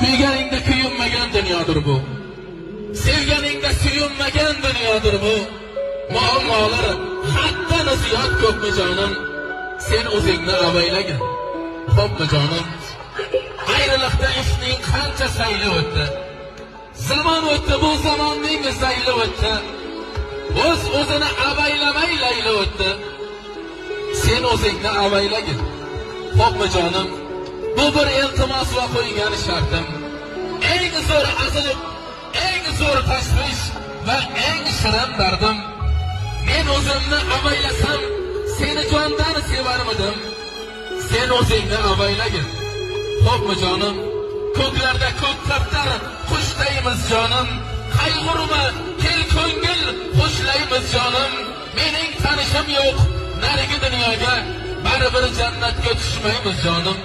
Kuyganingda kuyunmagan dunyodir bu. Sevganingda suyunmagan dunyodir bu. Muammolar haddan ziyod ko'pmi, jonim? Sen o'zingni avaylagin. Xo'pmi, jonim? Ayriliqda ishqning qancha sayli o'tdi. Zamon o'tdi, bu zamonning zayli o'tdi. O'z o'zini avaylamay layli o'tdi. Sen o'zingni avaylagin. Xo'pmi, jonim? Bu bir iltimos va qo'ygan shartim. Eng zo'r azob, eng zo'r tashvish va eng shirin dardim. Men o'zimni avaylasam, seni jondan sevarmidim? Sen o'zingni avaylagin. Xo'pmi, jonim? Ko'klarda ko'k kaptar qushdaymiz, jonim. Qayg'urma, kel, ko'ngil xushlaymiz, jonim. Mening tanishim yo'q narigi dunyoga, baribir jannatga tushmaymiz, jonim.